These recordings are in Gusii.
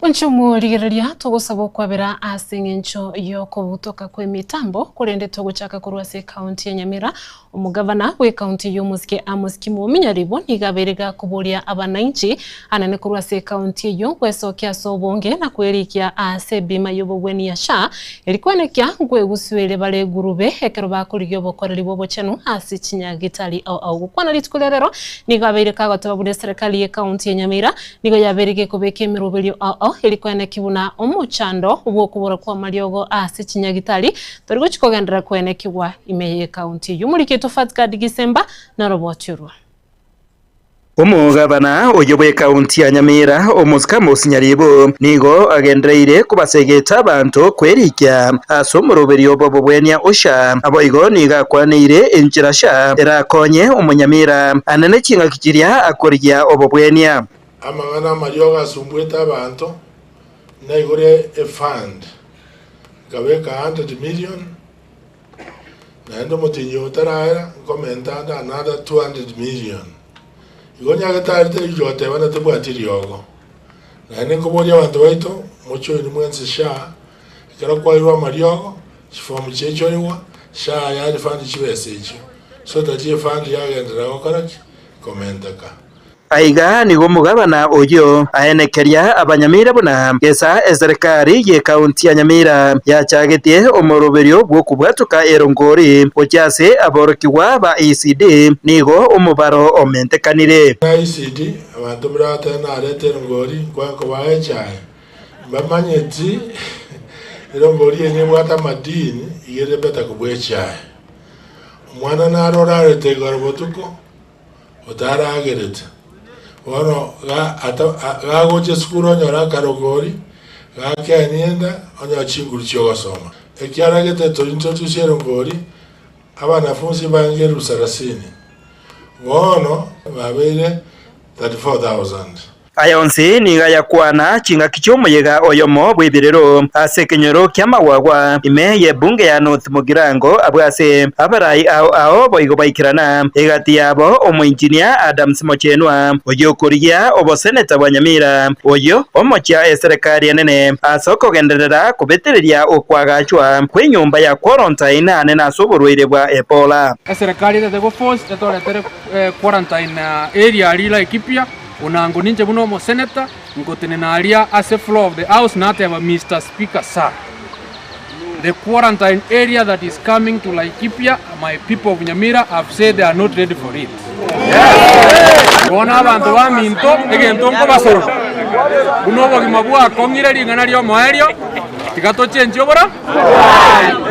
Inche omorigereria togosaba okwabera ase eng'encho y'okobutoka kw'emitambo, korende togochaka korwa ase ekaunti ya Nyamira. Omogavana bw'ekaunti eyio omosike Amos Kimwomi Nyaribo nigo abeire gakoboria abanainchi anene korwa ase ekaunti eyio gwesokia ase obonge na kwerikia ase ebima y'obogwenia ya SHA eri kwenekia nkwegusuere bare egurube ekero bakorigia obokoreri bw'obochenu ase chinyagitari ao ao. Gokwana rituko ria rero nigo abeire kagoteba buna eserekari y'ekaunti ya Nyamira Nigo yabeire gekobeka emeroberio ao eri koeneki buna omochando bw'okobora kw'amariogo ase chinyagitari tori gochia kogenderera koenekigwa ime y'ekaunti eyio. Omoriki oito Fatgard Gisemba naroboti orwo. Omogabana oyio bw'ekaunti ya Nyamira, Omosike Amos Nyaribo, nigo agendereire kobasegeta abanto kwerikia ase omoroberio bw'obobwenia Usha. Naboigo nigo akwaneire enchera SHA erakonye Omonyamira anene chingaki chiria akorigia obobwenia. Amang'ana amariogo asumbuete abanto, naigure efund, nkabeka 100 million, naende omotienyi oyo otaraera, nkomenta ande another 200 million. Igo nyagetari tari goteba na tebwati riogo. Naende nkoboria abanto baito, mochoini mwensi SHA, ekero kwairwe amariogo, chifomu chiaichorigwa, SHA yarefund chibesa echio, so that efund yagenderera gokora ki? Komenteka. Aiga nigo omogabana oyio aenekeria Abanyamira buna gesa eserekari y'ekaunti ya Nyamira yachagetie omoroberio bw'okobwatoka erongori gochia ase aborokigwa ba ECD nigo omobaro omentekanire. Buna ECD, abanto mbaratebe narete erongori nkwane kobaa echae, mbamanyeti erongori eye nebwate amadini iga ere better kobua echae. Omwana naro orarete igoro botuko. otaragerete, bono gagocha esukuru onyore akarogori, gakenia enda, onyore chinguru chi'ogosoma. Ekiagera gete tori introduce erongori, abanafunsi bange elfu sarasini, bono babeire 34,000. Aya onsi nigo ayakwana chingaki chi'omoyega oyomo bw'ebirero ase ekenyoro ki'amagwagwa ime y'ebunge ya North Mugirango abwo ase abarai ao ao boigo baikerana egati yabo omoinjinia Adams Mochenwa oyio okorigia oboseneta bwa Nyamira oyio omochia eserekari enene ase okogenderera kobetereria okwagachwa kw'enyomba ya quarantine ane nase oborwaire bwa Ebola. Eserekari etete go force etoretere quarantine area aria Laikipia. Onango ninche buna omoseneta ngotenena aria ase floor of the house nateba Mister Speaker sir, the quarantine area that is coming to Laikipia my people of Nyamira have said they are not ready for it. Bono abanto baminto egento nkobasorora buna obogima bwakong'ire ring'ana riomoerio tiga tochenchie obora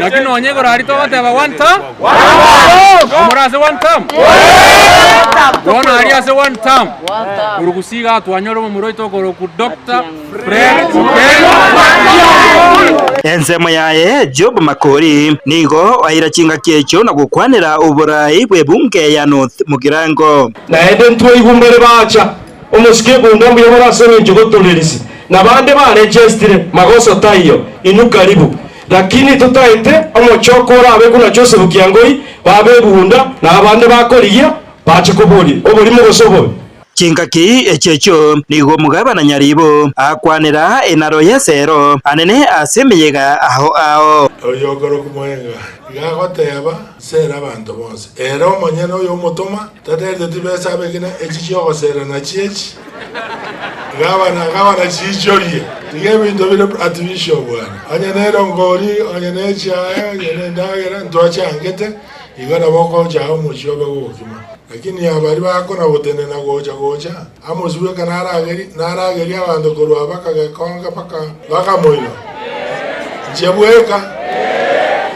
naki nonye igoro aria togoteba one term omore ase one term bono aria ase one term korwa gusii igaa twanyora omomura oito okorokwa Doctor Fred Okengo Ensemo yaye Job Makori nigo aira chingaki echio na gokwanera oborai bw'ebunge ya North Mugirango. Naende ntwaigwa mbare bacha, Omosike ebunda mbuya more ase engencho gotorerisia, na bande barechestire, magoso taiyo, inwe karibu. Lakini totaete omochoko orabekwe na Joseph Kiangoi, babe ebunda, na abande bakorigia, bache koboria, oborimo gose obobe. Chingaki echio echio nigo omogabana Nyaribo akwanera enaro y'eseero anene ase emeyega ao ao. Oyokorokwa Mwenga iga agoteba, Sera abanto bonsi. Ere omonyene oyomotoma tatereteti besa abegene echi chi'ogosera nachio echi, gavana gavana chiichorie. Tiga ebinto bire artificial bwana. Onye nerongori, onye nechiaye, onye nendagera ntwachangete, igo nabo okocha omochie obe gokima. Lakini abaria bakona gotenena gocha gocha, Amos bweka narageri naragerie abanto korwa baka gekonge baka baka moino. Inche bweka?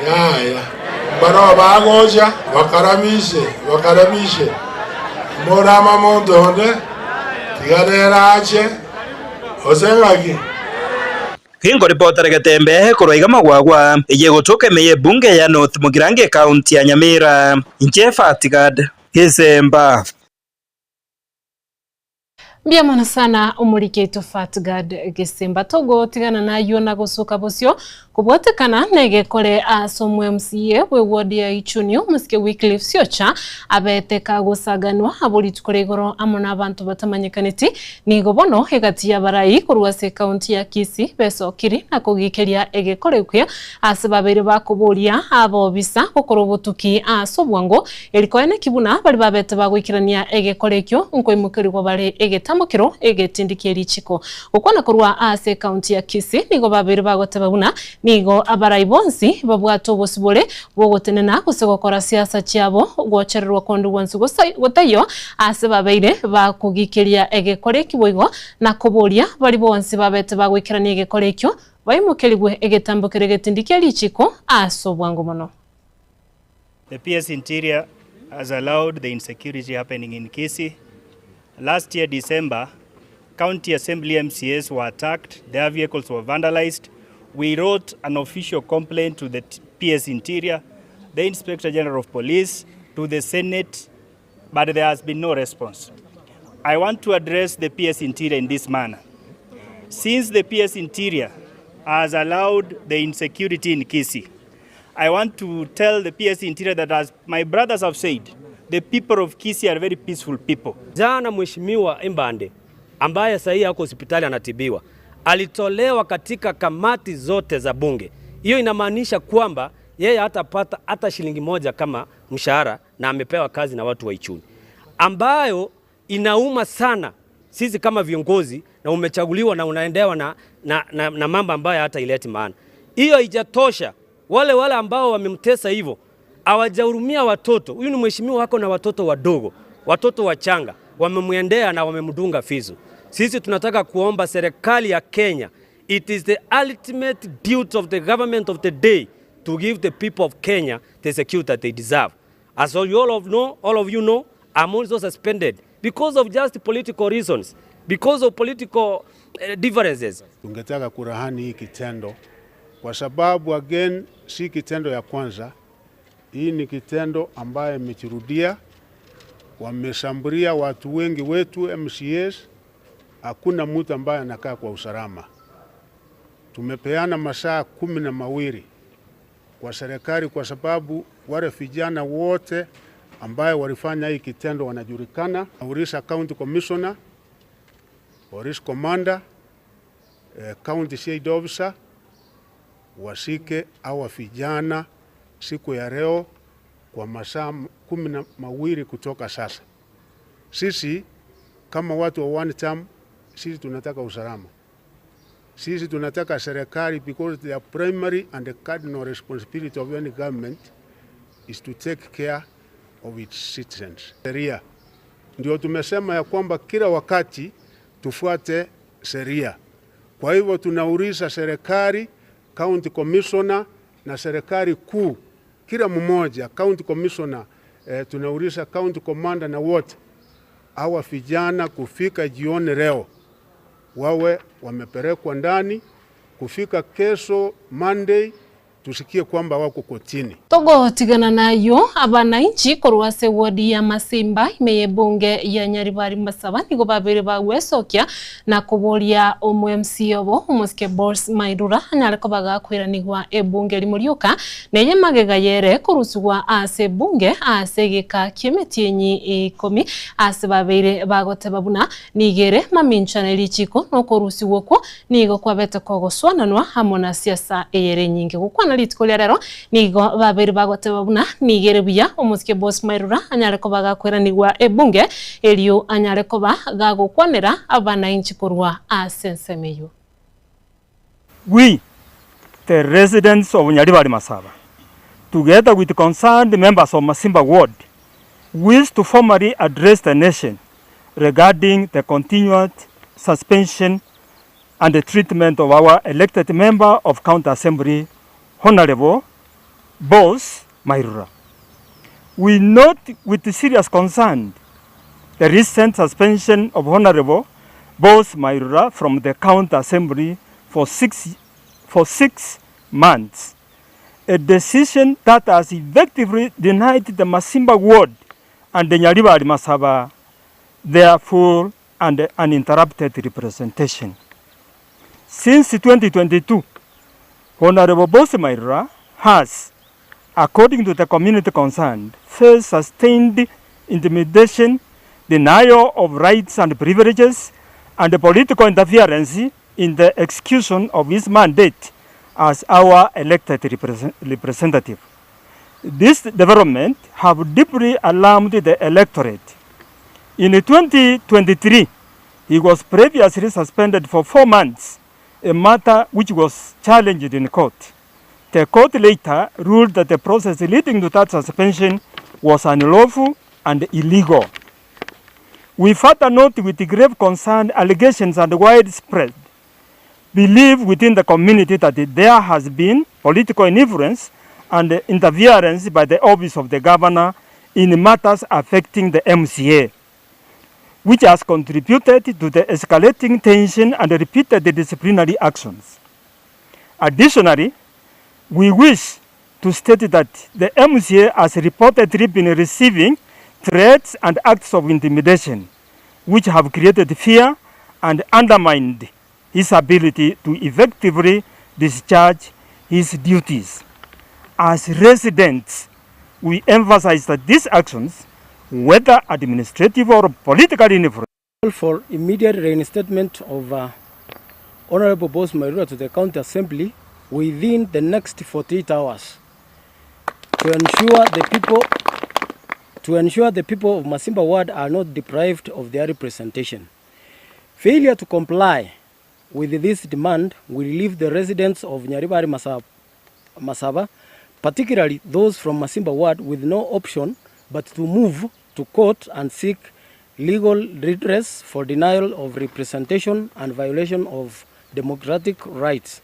Yaya. Mbaroo bagocha bakarabishe bakarabishe. Morama monto onde, tiga nere ache, gose ng'aki? Ginkoripotera getembe korwa iga magwagwa eye egotoka ime y'ebunge ya North Mugirango ekaunti ya Nyamira. Inche Fatigad Gisemba. Mbuya mono sana omoriki oito Fatgard Gesimba. Togotigana nayio na gosuka bosio kobwatekana negekore ase omo MCA bwe ward ya Ichuni omosike Wycliffe Siocha abete kagosaganwa abwo rituko ria igoro amo na abanto batamanyekaneti. Nigo bono egati y'abarai korwa ase ekaunti ya Kisii besokiri na kogikeria egekore ekio ase babeire bakoboria abobisa gokora obotuki ase obwango Eri koeneki buna baria babete bagoikerania egekora ekio nkoimokerigwa bare egetamokero egetindi kie richiko. Gokwana korwa ase ekaunti ya Kisii nigo babeire bagoteba buna nigo abarai bonsi babwate obosibore bwogotenena gose gokora siasa chiabo gochererwa konde gwonsi gotaiyo ase babeire bakogikeria egekora eki boigo na koboria baria bonsi babete bagoikerania egekora ekio baimokerigwe egetambokero egetindi kie richiko ase obwango mono. The PS Interior has allowed the insecurity happening in Kisii. Last year December, County Assembly MCAs were attacked, their vehicles were vandalized. We wrote an official complaint to the PS Interior, the Inspector General of Police, to the Senate, but there has been no response. I want to address the PS Interior in this manner. Since the PS Interior has allowed the insecurity in Kisii, I want to tell the PS Interior that as my brothers have said, the people of Kisii are very peaceful people. Jana Mheshimiwa Imbande ambaye sahii ako hospitali anatibiwa alitolewa katika kamati zote za bunge. Hiyo inamaanisha kwamba yeye hatapata hata shilingi moja kama mshahara na amepewa kazi na watu wa Ichuni, ambayo inauma sana sisi kama viongozi, na umechaguliwa na unaendewa na, na, na, na mambo ambayo hata ileti maana. Hiyo haijatosha, wale wale ambao wamemtesa hivyo hawajahurumia watoto. Huyu ni mheshimiwa wako na watoto wadogo, watoto wachanga, wamemwendea na wamemdunga fisu. Sisi tunataka kuomba serikali ya Kenya, it is the ultimate duty of the government of the day to give the people of Kenya the security that they deserve. As you all of know, all of you know, I'm also suspended because of just political reasons, because of political uh, differences. Tungetaka kurahani hii kitendo kwa sababu again si kitendo ya kwanza. Hii ni kitendo ambayo imejirudia. Wameshambulia watu wengi wetu MCAs, hakuna mtu ambaye anakaa kwa usalama. Tumepeana masaa kumi na mawili kwa serikali kwa sababu wale vijana wote ambayo walifanya hii kitendo wanajulikana. Nauliza county commissioner, police commander, eh, county CID officer washike hawa vijana siku ya leo kwa masaa kumi na mawili kutoka sasa. Sisi kama watu wa one term, sisi tunataka usalama. Sisi tunataka serikali because the primary and the cardinal responsibility of any government is to take care of its citizens. Sheria ndio tumesema ya kwamba kila wakati tufuate sheria. Kwa hivyo tunauliza serikali, county commissioner na serikali kuu, kila mmoja county commissioner, eh, tunauliza county commander na wote hawa vijana kufika jioni leo wawe wamepelekwa ndani, kufika kesho Monday tusikie kwamba wako kotini. Togotigana nayo abananchi korwa ase ward ya Masimba ime y'ebunge ya Nyaribari Masaba nigo babere bagwesokia na koboria omo MC obo omosike Boss Mairura anyare koba gakweranigwa ebunge rimo rioka neye magega yere korusigwa ase ebunge ase egeka ki'emetienyi ikomi ase babeire bagoteba buna nigere maminchane richiko nokorusigwa okwo nigo kwabete kogoswananwa amo na siasa eyere enyinge. Gokwana rituko ria rero nigo babere bagoteba buna nigere buya omosike Boss Mairura anyare koba gakweranigwa ebunge erio anyare koba gagokwanera abanainchi korwa ase ensemo eyio. We, the residents of Nyaribari Masaba, together with concerned members of Masimba Ward, wish to formally address the nation regarding the continued suspension and the treatment of our elected member of County Assembly, Honorable Boss Mairura. We note with serious concern the recent suspension of Honorable Boss Mairura from the County Assembly for 6 months, a decision that has effectively denied the Masimba Ward and the Nyaribari Masaba their full and uninterrupted representation. Since 2022, Honorable Boss Mairura has, according to the community concerned, faced sustained intimidation, denial of rights and privileges, and political interference in the execution of his mandate as our elected representative. This development have deeply alarmed the electorate. In 2023, he was previously suspended for 4 months, a matter which was challenged in court. The court later ruled that the process leading to that suspension was unlawful and illegal. We further note with grave concern allegations and widespread belief within the community that there has been political influence and interference by the office of the governor in matters affecting the MCA, which has contributed to the escalating tension and repeated disciplinary actions. Additionally, we wish to state that the MCA has reportedly been receiving threats and acts of intimidation, which have created fear and undermined his ability to effectively discharge his duties. As residents, we emphasize that these actions, whether administrative or politically influenced, for immediate reinstatement of Honorable Boss Mairura to the County Assembly within the next 48 hours to ensure the people to ensure the people of Masimba Ward are not deprived of their representation. Failure to comply with this demand will leave the residents of Nyaribari Masaba, particularly those from Masimba Ward, with no option but to move to court and seek legal redress for denial of representation and violation of democratic rights.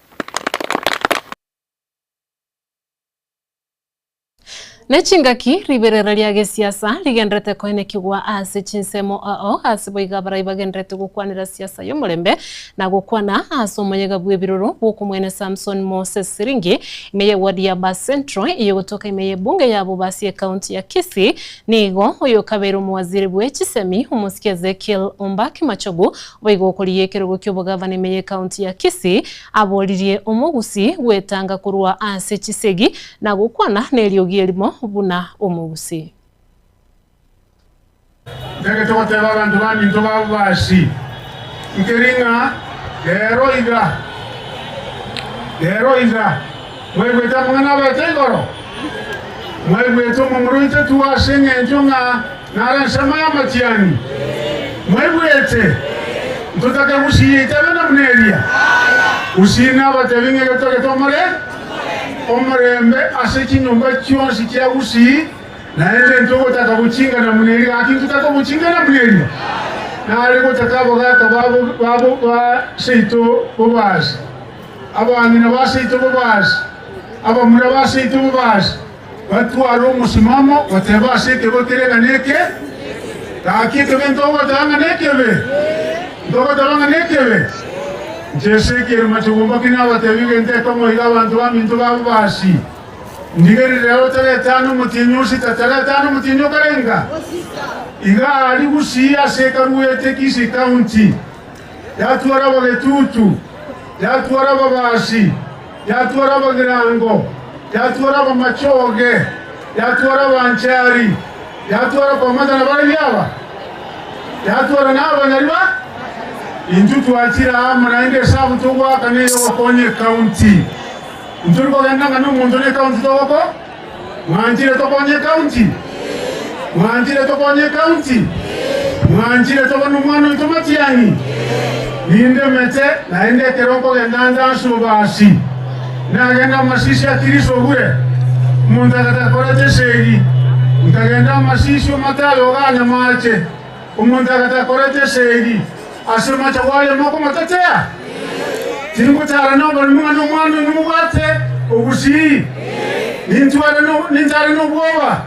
Ne chingaki riberera ria gesiasa rigenderete koenekigwa ase chinsemo ao ase boigo abarai bagenderete gokwanera siasa y'omorembe na gokwana ase omoyega bw'ebiroro bw'okomwene Samson Moses Siringi ime ye ward ya Ba Central eyogotoka ime y'ebunge ya Bobasi ekaunti ya Kisii nigo oyo okabeire omowaziri bwe chisemi omosike Ezekiel Ombaki Machogu boigo okorigia ekerogo ki'obogavana ime y'ekaunti ya Kisii aboririe omogusii gwetanga korwa ase chisegi na gokwana neriogi erimo buna omogusii. Ntagete goteba abanto baminto b'Abubasi, nkeri ng'a rero iga, rero iga, mwaigwete amang'ana abete igoro, mwaigwete omomura oitetwe ase engencho ng'a nare ensemo y'amatiang'i, mwaigwete, ntotake gusii yaito ebe namuna eria. Gusii nabatebi ng'a egetogete omore omorembe ase chinyomba chionsi chia Gusii, naende ntogotaka gochingana buna eria, gaki ntotake ogochingana buna eria. Nare gotaka abagaaka babo ba seito bobaase, abang'ina ba seito bobaase, abamura ba seito bobaase, batware omosimamo goteba ase ekebe kere ng'a neke, gaki ekebe ntogoteba ng'a nekebe, ntogoteba ng'a nekebe. Inche Ezekiel Machugumba ki nabateebie egento ekemo iga abanto baminto ba Bobasi, Ndigereria rero taretano omotienyi osita, taretano omotienyi okarenga iga aria gusii ase ekaruete Kisii County, yatwara Abagetutu, yatwara Ababasi, yatwara Abagirango, yatwara Abamachoge, yatwara Abanchari, yatwara pamoja nabarabwo aba, yatwara na abanyariba. Intwe twachire amo naende esabu togoaka neyogokonya ecounty. Ntori kogenda ng'a nomonto ne county togoko? Mwanchire tokonye ecounty? Mwanchire tokonye ecounty? Mwanchire tobe nomwana oito Matiang'i? Nindemete naende ekero nkogenda nde ase obasi, nagenda amasisi a Kiriso bure, omonto agataka koreta esegi, nkagenda amasisi omatayo oganya amache, omonto agataka koreta esegi, ase amache gwaremo okomotetea? Tingotara noborimo ng'a nomwana oino mobwate obosii, nintware nintare nobwoba.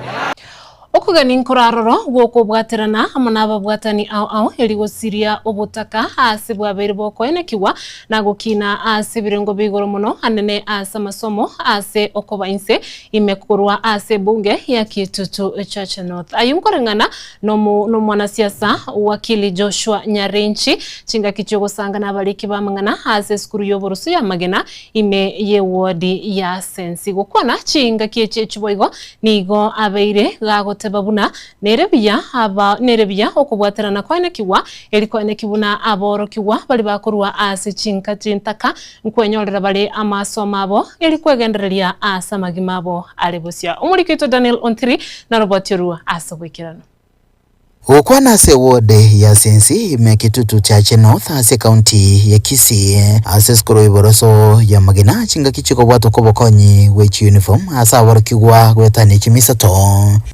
Okogania nkoraroro gw'okobwaterana amo nababwatani ao ao eri gosiria obotaka ase bwabeire bokoenekigwa na gokina ase ebirengo bia igoro mono anene ase amasomo ase okoba inse ime korwa ase ebunge ya Kitutu Chache North. Ayio nkoreng'ana nomwanasiasa Wakili Joshua Nyarinchi chingaki chiogosanga nabariki b'amang'ana ase esukuru y'oboroso y'amagena ime y'ewodi ya Sensi. Gokwana chingaki echi echi boigo nigo abeire gagoteba buna nere buya aba nere buya okobwaterana koenekigwa, eri koeneki buna aborokigwa baria bakorwa ase chinka chintaka nkwenyorera bare amasomo abo, eri kwegendereria ase amagima abo are bosio. Omoriki oito Daniel Ontiri naroboti orwo ase oboikeranu. Gokwana ase eward ya Sensi ime Kitutu Chache North ase ekaunti ya Kisii ase esukuru y'oboroso ya Magena chingaki chikobwatwa kw'obokonyi bwe chiuniform ase aborokigwa goetania chimisato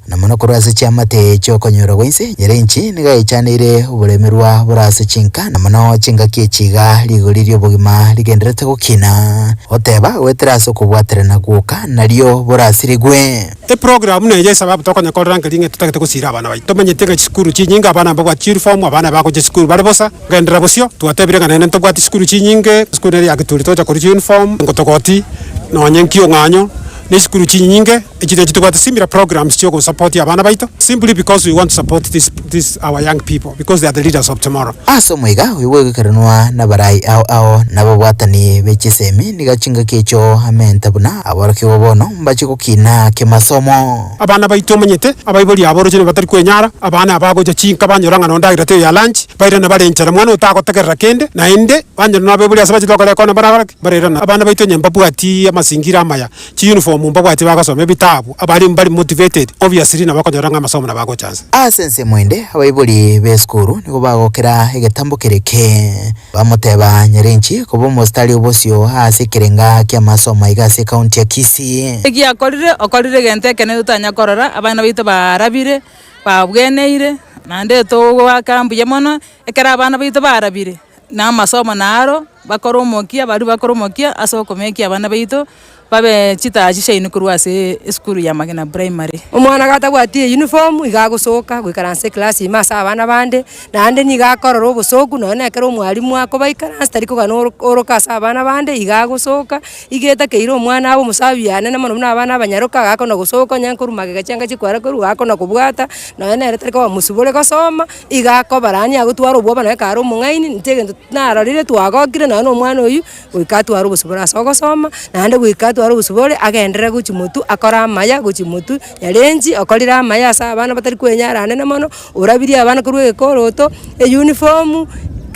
na mono korwa ase chiamate chi'okonyora gwa inse Nyarenchi nigo aechaneire oboremerwa bore ase chinka na mono chingaki echi iga rigori ri'obogima rigendererete gokina oteba goetera ase okobwaterana gwoka nario borasirigwe. Eprogramu neye esababu tokonya korora nkeria ng'a totagete gosiira abana baito. Tomanyete ng'a chisukuru chinyinge abana mbabwati chiuniform, abana bagochia chisukuru bare bosa. Ngenderera bosio, twatebire ng'a naende ntobwati chisukuru chinyinge, esukuru nere ya Kituri togocha korwa chiuniform, ngotogoti, nonye nkiong'anyo, ne chisukuru chinyinge, echi nachio tobwate similar programs chiogosupport abana baito, simply because we want to support this this our young people because they are the leaders of tomorrow. Ase omoika oyo bw'egekeranwa nabarai ao ao nababwatani be chisemi nigo chingaki echio amente buna aborokigwa bono mbache gokina kemasomo. Abana baito omanyete, abaibori abo oroche nigo batari kwenyara, abana aba bagocha chinka banyora ng'a nonde agirete oyo ya lunch, bairana bare nchara, mwana otagotegerera kende, naende banyora nabaibori ase bachete gokora ekona barakora ki? Barairana. Abana baito onye mbabwati amasingira amaya, chiuniform mbabwati bagosoma ebitabu, abalimu mbari motivated, obviously nabo okonyora ng'a amasomo nabo agocha nse. Ase ensemo ende, abaibori b'esukuru nigo bagokera egetambo kere eke, bamoteba Nyarenchi koba omositari obosio ase ekerenga ki'amasomo aiga ase ekaunti ya Kisii. Eki akorire, okorire egento ekenene totanya korora, abana baito baarabire, babweneire, naende togoaka mbuya mono, ekero abana baito baarabire, na amasomo naro, bakore omokia, baria bakore omokia ase okomekia abana baito. Babe chitaachi chiaino korwa ase esukuru ya Magena Primary. Omwana gatabwati eyuniform iga agosoka goikaransa eclass ime ase abana bande, naende nigo akorora obosoku nonya na ekero omwalimu akobaikaransa tari kogana oro oroka ase abana bande iga agosoka, iga etakeire omwana abe omosabi anene mono buna abana abanyaroka gakona gosoka onye nkorwa magega chianga chikwara korwa gakona kobwata, nonya nere tari koba mosibore gosoma, iga akobarania agotwara obwoba nonya kare omong'aini, inche egento narorire twagokire nonya na omwana oywo. Goika atware obosibore ase ogosoma, naende goika atware obosibore agenderere gochia motwe akore amaya gochia motwe, nyarenchi okorire amaya ase abana batari kwenyara anene mono, orabirie abana korwa egekoroto, eyuniform,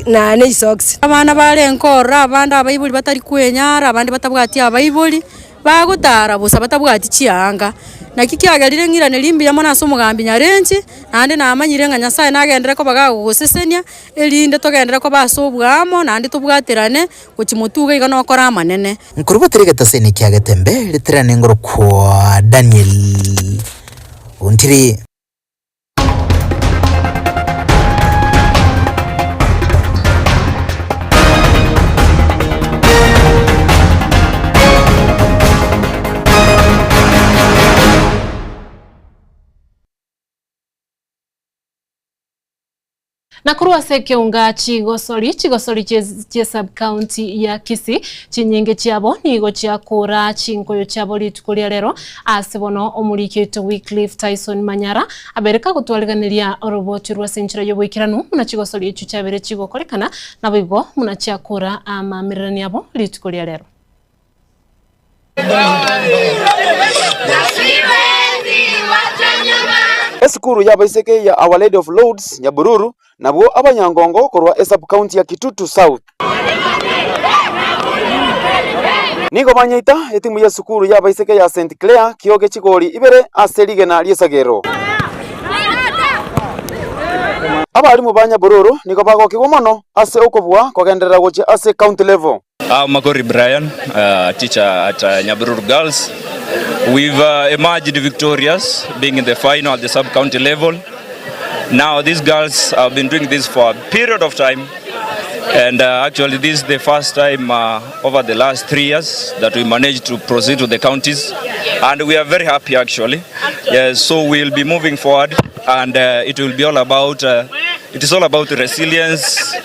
na ne chisocks. Abana barenge ororo abande abaibori batari kwenyara, abande batabwati abaibori. Bagotara bosa batabwati chianga. Naki kiagerire ng'iranerie mbuya mono ase omogambi Nyarenchi, naende namanyire ng'a Nyasae nagenderere koba gagogosesenia, erinde togenderere koba ase oboamo naende tobwaterane gochia motuga iga nokore amanene. Nkorubatera egetaseni kia Getembe, ritirane ngorokwa Daniel Ontiri. Na korwa ase ekeunga chigosori, chigosori chie sub-county ya Kisii, chinyinge chiabo nigo chiakora chinkoyo chiabo rituko ria rero. Ase bono omoriki oito Wycliffe Tyson Manyara abeire kagotwariganeria oroboti orwo ase enchera y'oboikeranu buna chigosori echio chiabeire chigokorekana, naboigo buna chiakora amaamererani abo rituko ria rero. Esukuru y'abaiseke ya Our Lady of Lourdes Nyabururu nabwo abanyangongo korwa esub-county ya Kitutu South. Nigo banyeita etimu y'esukuru y'abaiseke ya St Clair kioge chigori ibere ase rigena ri'esagero. Abalimu ba Nyabururu nigo bagokigwa mono ase okobua kogenderera gochia ase county level. I'm Makori Brian, uh, teacher at uh, Nyabururu Girls. We've uh, emerged victorious, being in the final at the sub-county level. Now these girls have been doing this for a period of time. And actually this is the first time over the last 3 years that we managed to proceed to the counties and we are very happy actually. Yes, so we'll be moving forward and it will be all about it is all about resilience,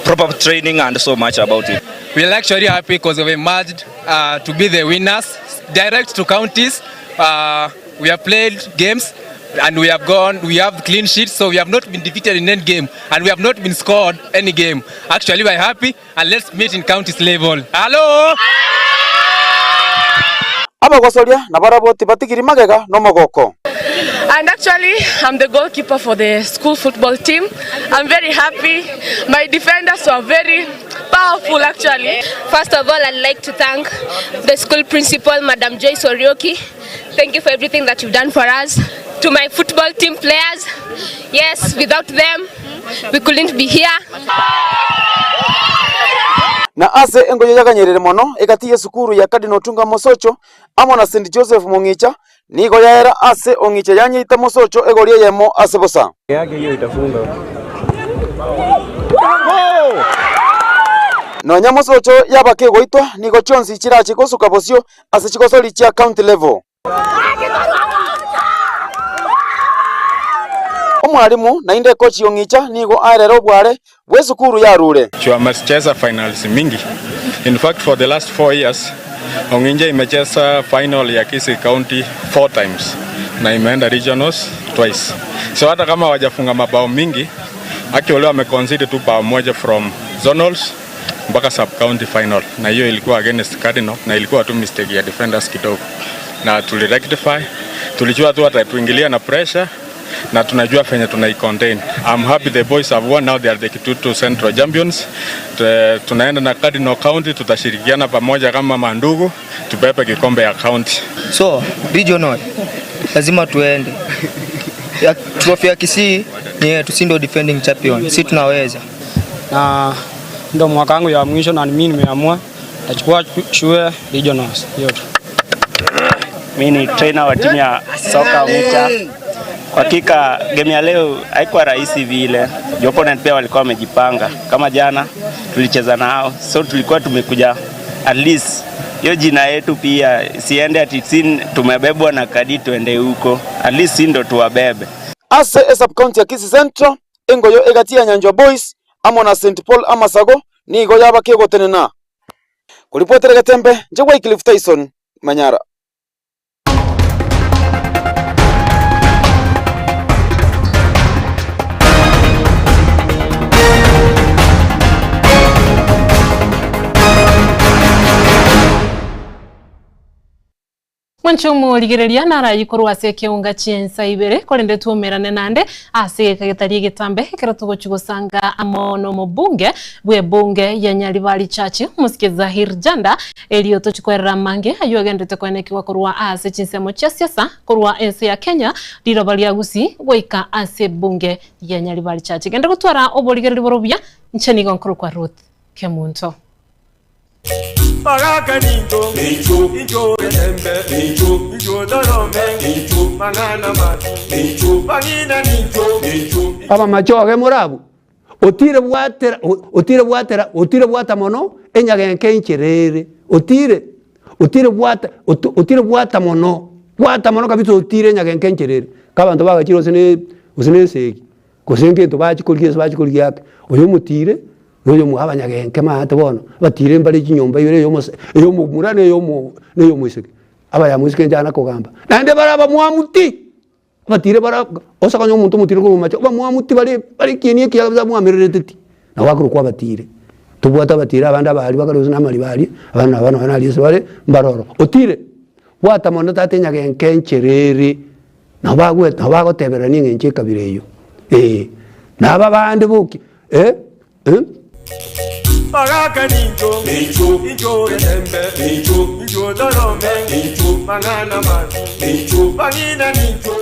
proper training and so much about it. We are actually happy because we emerged to be the winners direct to counties. We have played games and we have gone, we have clean sheets, so we have not been defeated in any game and we have not been scored any game. Actually, we are happy and let's meet in counties level. Hello! Abagosoria nabarabwo tibatigiri magega nomogoko. And actually, I'm the goalkeeper for the school football team. I'm very happy. My defenders were very powerful actually. First of all, I'd like to thank the school principal, Madam Joyce Orioki. Thank you for everything that you've done for us. To my football team players, yes, without them, we couldn't be here. Na ase engoyo yaganyerire mono egati y'esukuru ya Cardinal Otunga Mosocho amo na St Joseph Mong'icha nigo yaera ase Ong'icha yanyeita Mosocho egori eyemo ase bosa. Yake hiyo itafunga. Nonya Mosocho yaba kegoitwa nigo chionsi chirache gosuka bosio ase chigosori chia county level. Omwalimu naende ekochi Ong'icha nigo aerera obware bw'esukuru yarure. Wamecheza finals mingi. In fact, for the last 4 years, Ong'inja imecheza final ya Kisii County 4 times na imeenda regionals twice. So hata kama hawajafunga mabao mingi, actually wameconcede tu bao moja from zonals mpaka sub county final, na hiyo ilikuwa against Cardinal na ilikuwa tu mistake ya defenders kidogo, na tulirectify. Tulijua tu watatuingilia na pressure na tunajua venye tunaicontain. I'm happy the boys have won now they are the Kitutu Central champions. Tunaenda na Cardinal County, tutashirikiana pamoja kama mandugu tubebe kikombe ya county. So regional lazima tuende. Ya, trophy ya Kisii ni yetu, si ndio defending champion, si tunaweza. Na ndo mwaka wangu ya mwisho na mimi nimeamua nachukua shule regionals hiyo tu. Mimi ni trainer wa timu ya soka Ong'icha. Kwa hakika game ya leo haikuwa rahisi vile. Juu opponent pia walikuwa wamejipanga. Kama jana tulicheza nao, so tulikuwa tumekuja at least hiyo jina yetu pia siende ati si tumebebwa na kadi tuende huko. At least si ndo tuwabebe. Ase esub county ya Kisii Central engoyo egati ya Nyanjwa Boys amo na St Paul Amasago nigo yaba kegotenena. Koripotera Getembe nche Wycliffe Tyson Manyara. Mwanche omorigereria narayikorwa ase ekeunga chiensa ibere korende tuomerane nande ase egeka getari egetambe ekero togochi gosanga amo na omobunge bwa ebunge ya Nyaribari Church omosike Zahir Janda erio tochikwerera mange aywo agendete koenekiwa korwa ase chinsemo chia siasa korwa ense ya Kenya riroba ria Gusii goika ase ebunge ya Nyaribari Church gende gotwara oborigereri borobia inche nigo nkoro kwa Ruth Kemunto. Baraka ninjo ninjo injo etembe ninjo injo dorome ninjo manana mati ninjo bangina ninjo ninjo Aba machoge morabu otire bwatera otire bwatera otire bwata mono enyagenke encherere otire otire bwata otire bwata mono bwata mono kabisa otire enyagenke encherere kabanto bagachire ose ne ose ne esegi gose ngento bachikorigia ase bachikorigia ake oyo omotire noyo mwa abanyagenke maate bono batire mbare chinyomba ibere eyomose eyomomura na eyomo na eyomoiseke abayamoiseke njana kogamba naende baraba mwamuti batire bara osakanya omonto omotire korwa omomache bamwamuti bare bare kieni ekiya kabisa mwamererete ti nabo akorokwa abatire tobwate abatire abande abari bakare gose na amariba aria abande nabo nonye naria ase bare mbaroro. Otire bwata mono tata enyagenke encherere nabo bagwe nabo bagoteberania eng'encho ekabira eywo eh. Naba abande boki eh eh. Baraka ninjo ninjo injo etembe ninjo injo dorome ninjo manana mati ninjo bangina ninjo.